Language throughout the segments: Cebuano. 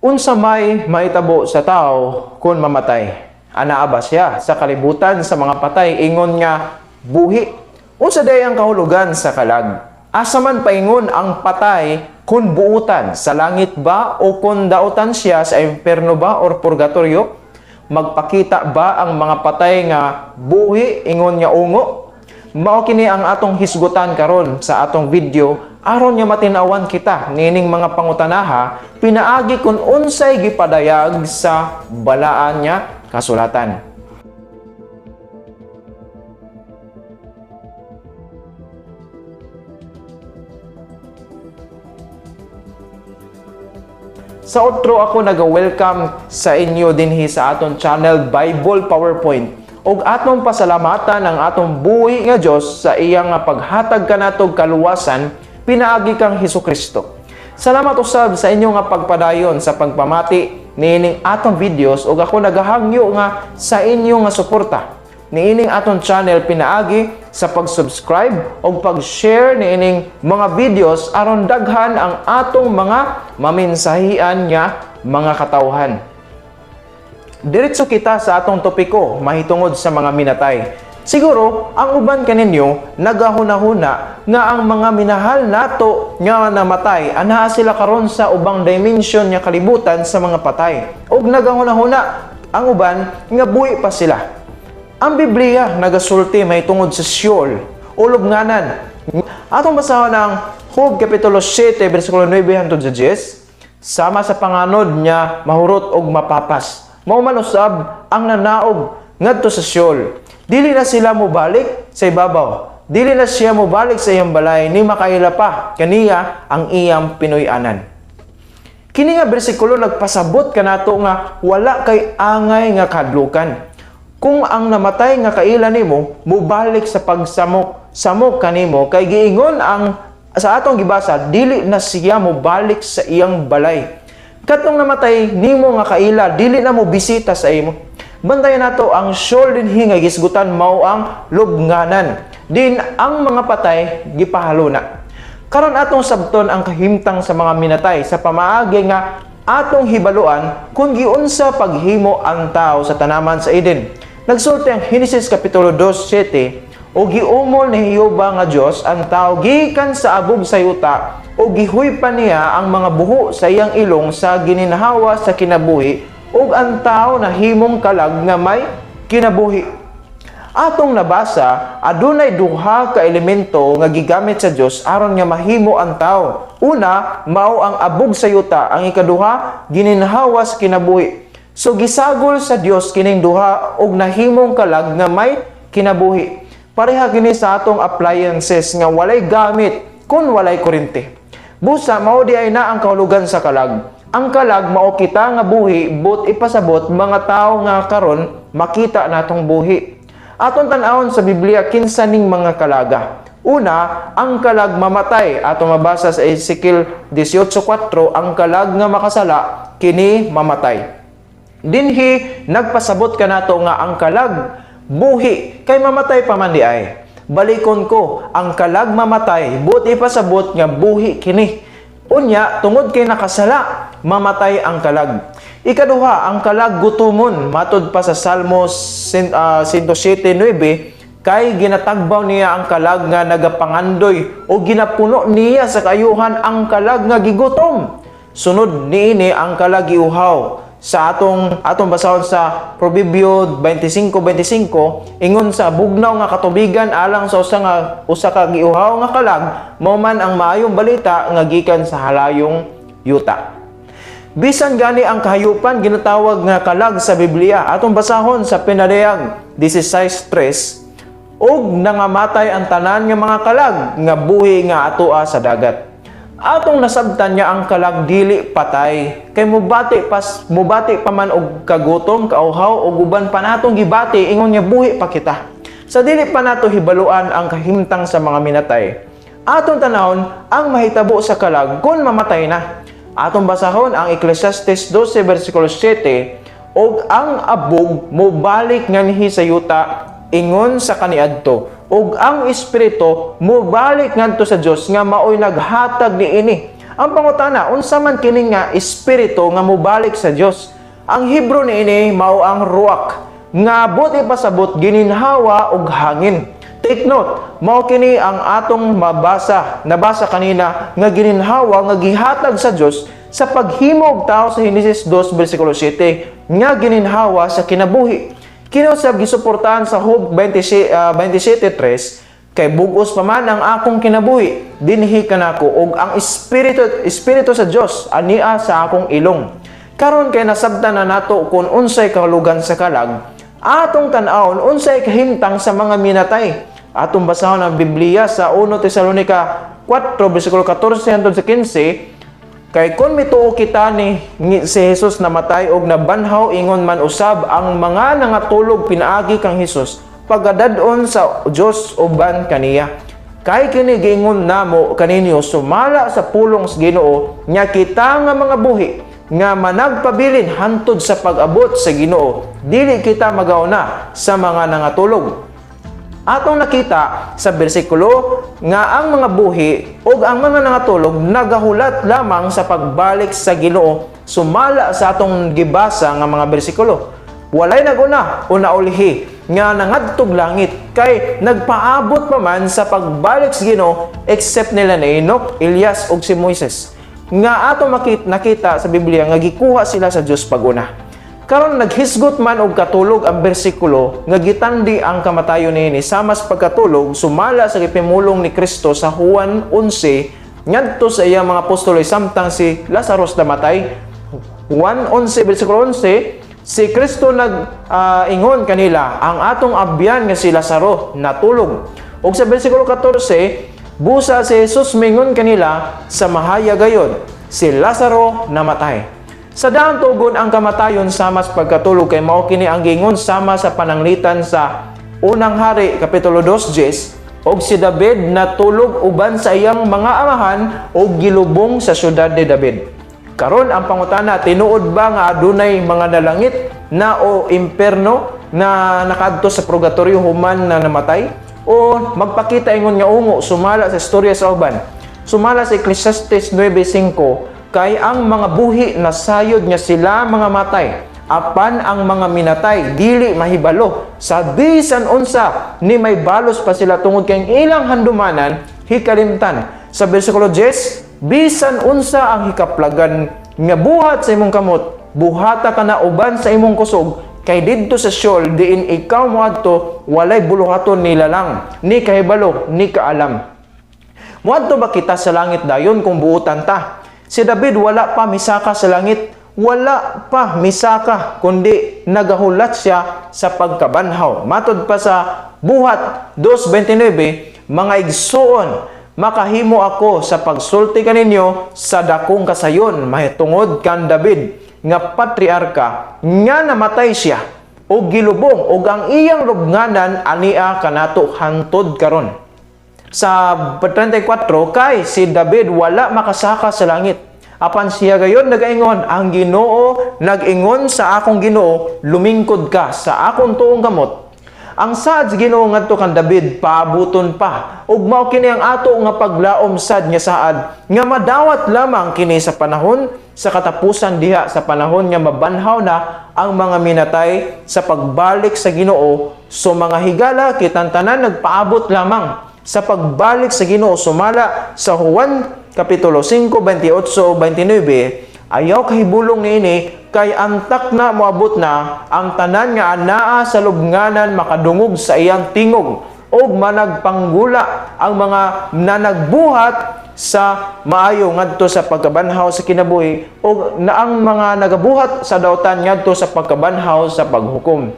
Unsa may mahitabo sa tao kung mamatay? Anaa ba siya sa kalibutan sa mga patay ingon nga buhi? Unsa day ang kahulugan sa kalag? Asa man paingon ang patay kung buutan sa langit ba o kung dautan siya sa impierno ba or purgatorio? Magpakita ba ang mga patay nga buhi ingon nga ungo? Mao kini ang atong hisgutan karon sa atong video aron nga matin-awan kita niining mga pangutanaha pinaagi kung unsay gipadayag sa balaan nga kasulatan. Sa otro, ako naga-welcome sa inyo dinhi sa aton channel Bible PowerPoint. Ug atong pasalamatan ang atong buhi nga Dios sa iyang nga paghatag kanatog kaluwasan pinaagi kang Hesukristo. Salamat usab sa inyo nga pagpadayon sa pagpamati niining atong videos ug ako nagahangyo nga sa inyo nga suporta niining atong channel pinaagi sa pag-subscribe ug pag-share niining mga videos aron daghan ang atong mga maminsahian nga mga katawhan. Diretso kita sa atong topiko mahitungod sa mga minatay. Siguro ang uban kaninyo nagahuna-huna nga ang mga minahal nato nga namatay anaa sila karon sa ubang dimension nga kalibutan sa mga patay. Ug nagahuna-huna ang uban nga buhi pa sila. Ang Biblia nagasulti mahitungod sa Sheol o lubnganan. Atong basahon ang Job Kapitulo 7 bersikulo 9 hangtod sa 10. Sama sa panganod niya mahurot og mapapas, mao man usab ang nanaog ngadto sa Sheol. Dili na sila mobalik sa ibabaw. Dili na siya mobalik sa iyang balay ni makaila pa kaniya ang iyang pinuy-anan. Kini nga bersikulo nagpasabot kanato nga wala kay angay nga kahadlukan kung ang namatay nga kaila nimo mobalik sa pagsamok samok kanimo, kay giingon ang sa atong gibasa, dili na siya mobalik sa iyang balay. Katong namatay nimo nga kaila, dili na mo bisita sa imo. Bantayan nato ang Sheol dinhi nga gisgutan mao ang lubnganan. Din ang mga patay gipahaluna. Karon atong sabton ang kahimtang sa mga minatay sa pamaagi nga atong hibaluan kung giunsa paghimo ang tao sa tanaman sa Eden. Nagsulti ang Henesis Kapitulo 2:7, "O giumol ni Jehova nga Dios ang tao gikan sa abog sa yuta, o gihuypan niya ang mga buho sa iyang ilong sa gininhawa sa kinabuhi, ug ang tao nahimong kalag nga may kinabuhi." Atong nabasa, adunay duha ka elemento nga gigamit sa Dios aron nga mahimo ang tao. Una, mao ang abog sa yuta. Ang ikaduha, gininhawa sa kinabuhi. So gisagol sa Dios kining duha og nahimong kalag nga may kinabuhi. Pareha kini sa atong appliances nga walay gamit kung walay kuryente. Busa mao di ay na ang kahulugan sa kalag. Ang kalag mao kita nga buhi, but ipasabot mga tawo nga karon makita natong buhi. Atong tan-awon sa Biblia kinsa ning mga kalaga. Una, ang kalag mamatay. Atong mabasa sa Ezekiel 18:4, ang kalag nga makasala kini mamatay. Dinhi nagpasabot kanato nga ang kalag buhi kay mamatay pa man di ay. Balikon ko, ang kalag mamatay, but ipasabot nga buhi kini. Unya, tungod kay nakasala, mamatay ang kalag. Ikaduha, ang kalag gutumon, matod pa sa Salmo 107:9, kay ginatagbaw niya ang kalag nga nagapangandoy o ginapuno niya sa kaayuhan ang kalag nga gigutom. Sunod niini, ang kalag giuhaw. Sa atong basahon sa Proverbio 25:25, ingon sa bugnaw nga katubigan alang sa usa ka giuhaw nga kalag, mao man ang maayong balita nga gikan sa halayong yuta. Bisan gani ang kahayupan ginatawag nga kalag sa Biblia. Atong basahon sa Pinadayag 16:3, ug nangamatay ang tanan nga mga kalag nga buhi nga atoa sa dagat. Atong nasabtan niya ang kalag dili patay kay mubati pa man og kagutom, kauhaw ug uban pa natong gibati ingon nga buhi pa kita. Sa dili pa nato hibaluan ang kahimtang sa mga minatay, atong tanawon ang mahitabo sa kalag kung mamatay na. Atong basahon ang Ecclesiastes 12 versikulo 7, ug ang abog mobalik nganhi sa yuta ingon sa kaniadto, ug ang espiritu mobalik ngadto sa Dios nga maoy naghatag niini. Ang pangutana, unsa man kini nga espiritu nga mobalik sa Dios? Ang Hebrew niini mao ang ruach, nga buot ipasabot gininhawa ug hangin. Take note, mao kini ang atong mabasa, nabasa kanina nga gininhawa nga gihatag sa Dios sa paghimo og tao sa Henesis 2 bersikulo 7 nga gininhawa sa kinabuhi. Kini usab gisuportahan sa Job 20, 27:3, "Kay bugos pa man ang akong kinabuhi, dinhi kanako ug ang espiritu espiritu sa Dios ania sa akong ilong." Karon kay nasabtan na nato kung unsay kahulugan sa kalag, atong tan-awon unsay kahimtang sa mga minatay. Atong basahon ang Biblia sa 1 Tesalonica 4 bersikulo 14 hangtod sa 15, "Kay kung mituo kita ni si Jesus namatay og nabanhaw, ingon man usab ang mga nangatulog pinaagi kang Hesus pagadad-on sa Dios uban kaniya. Kay kini giingon namo kaninyo sumala sa pulong sa Ginoo, nga kita nga mga buhi nga managpabilin hantod sa pag-abot sa Ginoo, dili kita magauna sa mga nangatulog." Atong nakita sa bersikulo nga ang mga buhi ug ang mga nangatulog nagahulat lamang sa pagbalik sa Ginoo sumala sa atong gibasa nga mga bersikulo. Walay naguna o naulhi nga nangadtog langit kay nagpaabot pa man sa pagbalik sa Ginoo except nila ni Enoch, Elias ug si Moises, nga ato nakita sa Biblia nga gikuha sila sa Dios pag-una. Karon, naghisgot man og katulog ang bersikulo nga gitandi ang kamatayon niini sama sa pagkatulog sumala sa gipimulong ni Kristo sa Juan 11 ngadto sa iyang mga apostoles samtang si Lazarus namatay. Juan 11 bersikulo 11, si Kristo nag ingon kanila, "Ang atong abyan nga si Lazaro natulog." Ug sa bersikulo 14, busa si Jesus mingon kanila sa mahayag gayod, "Si Lazaro namatay." Sa daang tugon, ang kamatayon sama sa pagkatulog kay mao kini ang giingon sama sa pananglitan sa Unang Hari kapitulo 2 10, "Og si David natulog uban sa iyang mga amahan ug gilubong sa syudad ni David." Karon ang pangutana, tinuod ba nga adunay mga nalangit na o imperno na nakadto sa purgatorio human na namatay? O magpakita ingon nga ungo sumala sa istorya sa uban? Sumala sa Ecclesiastes 9:5, "Kay ang mga buhi nasayod nga sila mga matay, apan ang mga minatay dili mahibalo sa bisan unsa, ni may balos pa sila tungod kay ang ilang handumanan hikalimtan." Sa bersikulo 10, "Bisan unsa ang hikaplagan nga buhat sa imong kamot, buhata kana uban sa imong kusog, kay didto sa Sheol diin ikaw moadto walay buluhaton nilalang, ni kahibalo ni kaalam." Muadto ba kita sa langit dayon kung buutan ta? Si David wala pa misaka sa langit, wala pa misaka kundi nagahulat siya sa pagkabanhaw. Matod pa sa Buhat 2:29, "Mga igsuon, makahimo ako sa pagsulti kaninyo sa dakong kasayon mahitungod kan David nga patriarka, nga namatay siya ug gilubong ug ang iyang lubnganan ania kanato hantod karon." Sa 34, "Kay si David wala makasaka sa langit. Apan siya gayon nagaingon, 'Ang Ginoo nag-ingon sa akong Ginoo, lumingkod ka sa akong tuong kamot.'" Ang saad sa Ginoo ngadto kan David paabuton pa, ug mao kini ang ato nga paglaom sad nga saad nga madawat lamang kini sa panahon sa katapusan, diha sa panahon nga mabanhaw na ang mga minatay sa pagbalik sa Ginoo. So mga higala, kitang tanan nagpaabot lamang sa pagbalik sa Ginoo sumala sa Juan kapitulo 5 28 29. Ayaw kahibulong niini, kay antak na moabot na ang tanan nga anaa sa lubnganan makadungog sa iyang tingog ug managpanggula ang mga nanagbuhat sa maayo ngadto sa pagkabanhaw sa kinabuhi ug na ang mga nagabuhat sa dautan ngadto sa pagkabanhaw sa paghukom.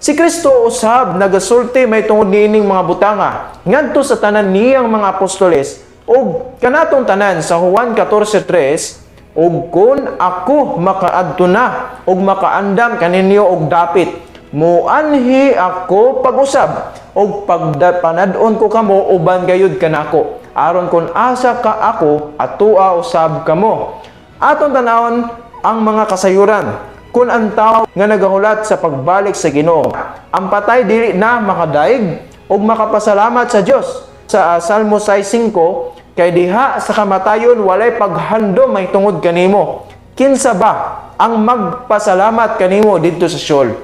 Si Kristo usab nagasulti may tungod niining mga butanga ngadto sa tanan niyang mga apostoles ug kanatong tanan sa Juan 14:3, "Ug kun ako makaadto na ug makaandam kaninyo og dapit, muanhi ako pag-usab ug pagpanad-on ko kamo uban gayud kanako, aron kon asa ka ako atua usab kamo." Aton tan-awon ang mga kasayuran kun ang tawo nga nagahulat sa pagbalik sa Ginoo. Ang patay dili na makadaig ug makapasalamat sa Dios. Sa Salmo 6:5, Kay diha sa kamatayon walay paghandom mahitungod kanimo. Kinsa ba ang magpasalamat kanimo didto sa Sheol?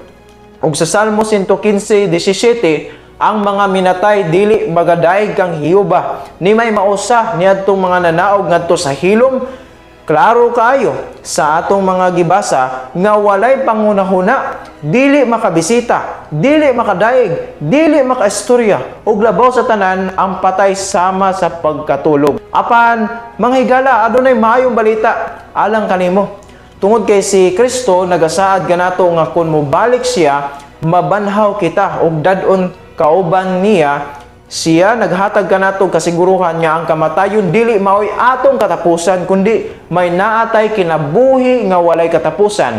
Ug sa Salmo 115:17, ang mga minatay dili magadayeg kang Jehova, ni may mausa niadtong mga nanaog ngadto sa hilom. Klaro kaayo sa atong mga gibasa nga walay panghunahuna, dili makabisita, dili makadayeg, dili makaistorya, ug labaw sa tanan, ang patay sama sa pagkatulog. Apan, mga higala, adunay maayong balita alang kanimo. Tungod kay si Kristo nagasaad kanato nga kung mobalik siya, mabanhaw kita ug dad-on kauban niya. Siya naghatag kanato kasiguruhan nga ang kamatayon dili maoy atong katapusan, kundi may naatay kinabuhi nga walay katapusan.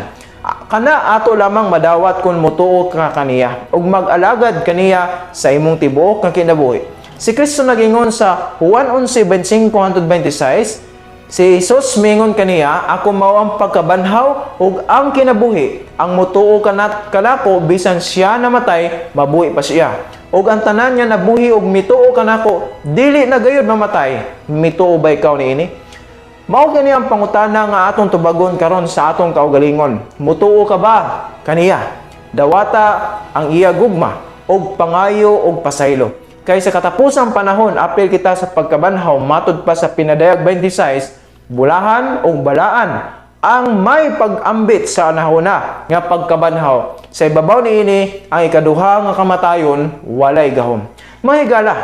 Kana ato lamang madawat kung mutuo ka kaniya ug mag-alagad kaniya sa imong tibuok nga kinabuhi. Si Kristo nagingon sa Juan 11:25-26. Si Jesus mingon kaniya, "Ako mao ang pagkabanhaw ug ang kinabuhi. Ang mutuo kanako, bisan siya namatay, mabuhi pa siya. Ug ang tanan nga nabuhi ug mituo kanako, dili na gayud mamatay. Mituo ba ikaw niini?" Mao kini ang pangutana nga atong tubagon karon sa atong kaugalingon. Mutuo ka ba kaniya? Dawata ang iya gugma ug pangayo og pasaylo. Kay sa katapusang panahon, apil kita sa pagkabanhaw matud pa sa Pinadayag 26, bulahan o balaan ang may pag-ambit sa nahuna nga pagkabanhaw. Sa ibabaw niini, ang ikaduha nga kamatayon walay gahom. Mga higala,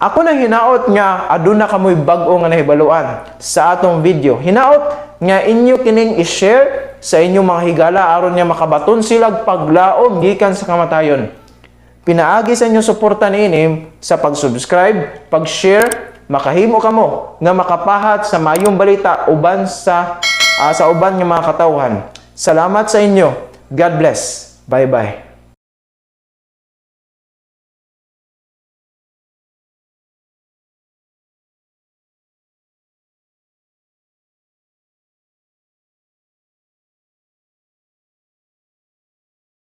ako nang hinaot nga aduna kamoy bag-o nga nahibaluan sa atong video. Hinaot nga inyo kining i-share sa inyong mga higala aron nga makabaton silag paglaom gikan sa kamatayon. Pinaagi sa inyong suporta niini sa pag-subscribe, pag-share, makahimo kamo nga makapahat sa maayong balita uban sa uban nga mga katawhan. Salamat sa inyo. God bless. Bye-bye.